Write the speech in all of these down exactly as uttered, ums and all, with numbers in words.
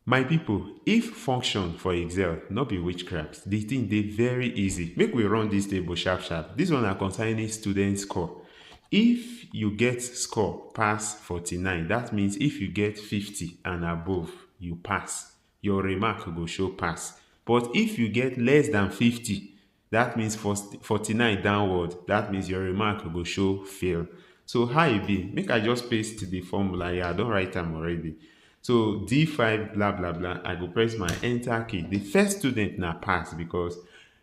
My people, if function for Excel no be witchcraft, the thing dey very easy. Make we run this table sharp sharp. This one na concerning student score. If you get score pass forty-nine, that means if you get fifty and above, you pass. Your remark go show pass. But if you get less than fifty, that means for forty-nine downward, that means your remark go show fail. So how e be? Make I just paste the formula here. I don write am already. So D five, blah, blah, blah. I go press my enter key. The first student na pass because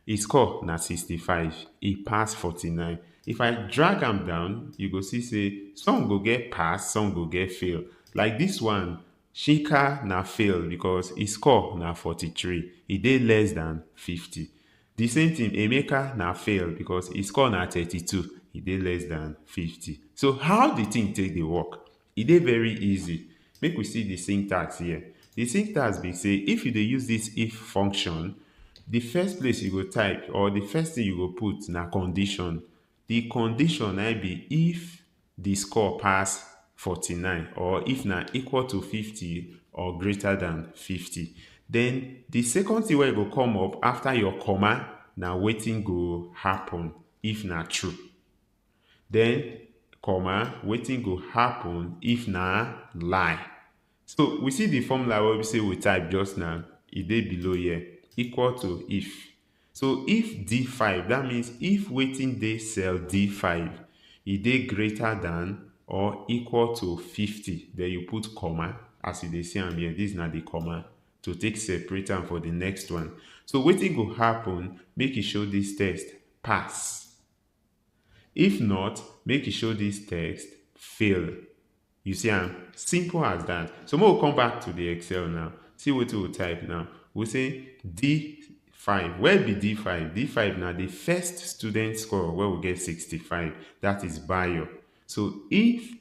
e score na sixty-five. E pass forty-nine. If I drag am down, you go see say some go get pass, some go get fail. Like this one, Shika na fail because e score na forty-three. E dey less than fifty. The same thing, Emeka na fail because e score na thirty-two. E dey less than fifty. So how the thing take dey work? E dey very easy. Make we see the syntax here. The syntax be say if you dey use this if function, the first place you go type or the first thing you go put na condition. The condition na be if the score pass forty-nine or if na equal to fifty or greater than fifty. Then the second thing wey go come up after your comma na wetin go happen if na true. Then comma, wetin go happen if na lie. So we see the formula wey we say we type just now, e dey below here, equal to if. So if D five, that means if wetin dey cell D five, e dey greater than or equal to fifty, then you put comma, as you dey see am here, this na the comma, to take separate am for the next one. So wetin go happen, make e show this text pass. If not, make e show this text fail. You see am? Simple as that. So make we come back to the Excel now. See wetin we type now. We say D five. Where be D five? D five na the first student score wey we get sixty-five. That is Bayo. So if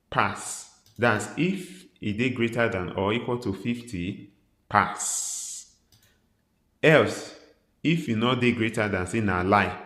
pass, that's if e dey greater than or equal to fifty, pass. Else, if e no dey greater than, say na lie,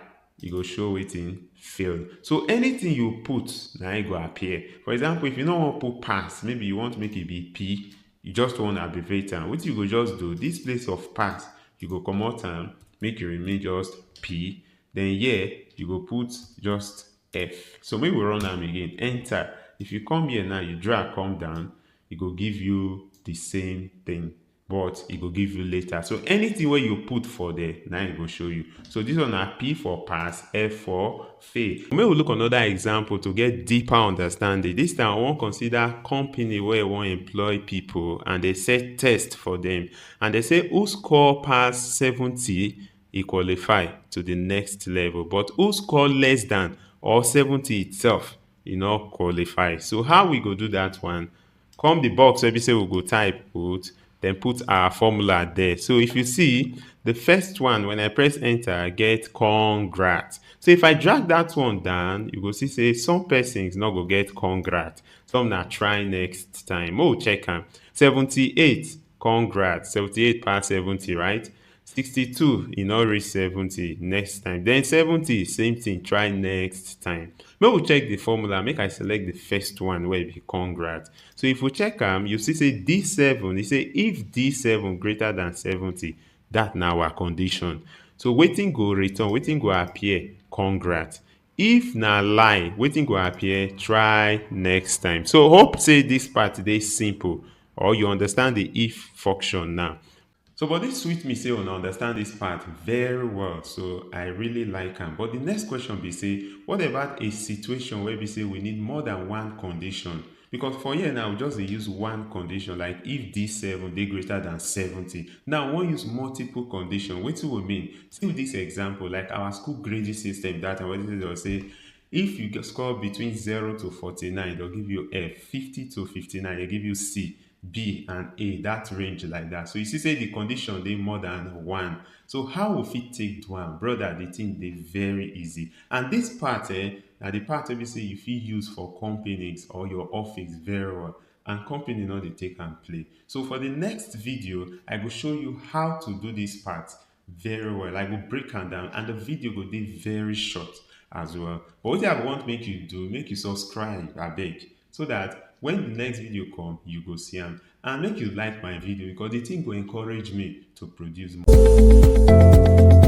e go show wetin? Fail. So anything you put, na e go appear. For example, if you no wan put pass, maybe you want make e be P, you just wan abbreviate am. Wetin you go just do, this place of pass, you go comot am, make e remain just P. Then here, you go put just F. So make we run am again. Enter. If you come here now, you drag come down, e go give you the same thing, but e go give you later. So anything wey you put for there, na e go show you. So this one na P for pass, F for fail. Make we look another example to get deeper understanding. This time, I wan consider company wey wan employ people and they set test for them. And they say who score pass seventy, e qualify to the next level. But who score less than or seventy itself, e no qualify. So how we go do that one? Come the box wey be say we go type put, then put our formula there. So if you see, the first one, when I press enter, I get congrat. So if I drag that one down, you go see say some persons no go get congrat. Some na try next time. Oh, check am. Seventy-eight, congrat. Seventy-eight pass seventy, right? Sixty-two, e no reach seventy, next time. Then seventy, same thing, try next time. Make we check the formula. Make I select the first one wey be congrat. So if we check am, you see say D seven, e say if D seven greater than seventy, that na our condition. So wetin go return, wetin go appear? Congrat. If na lie, wetin go appear? Try next time. So hope say this part dey simple or you understand the if function now. So, but this sweet me say una understand this part very well, so I really like am. But the next question be say, what about a situation where we say we need more than one condition? Because for here now, we just dey use one condition, like if D seven dey greater than seventy. Now, we wan use multiple condition. Wetin we mean? See this example, like our school grading system that time, wey dem say if you get score between zero to forty-nine, they'll give you F, fifty to fifty-nine, they'll give you C, B and A, that range like that. So you see say the condition dey more than one. So how we fit take do am? Brother, the thing dey very easy. And this part, eh, na the part wey be say you fit use for companies or your office very well. And company no dey take am play. So for the next video, I go show you how to do this part very well. I go break am down and the video go dey very short as well. But wetin I want make you do, make you subscribe, abeg, so that When the next video come, you go see am. And make you like my video because the thing go encourage me to produce more.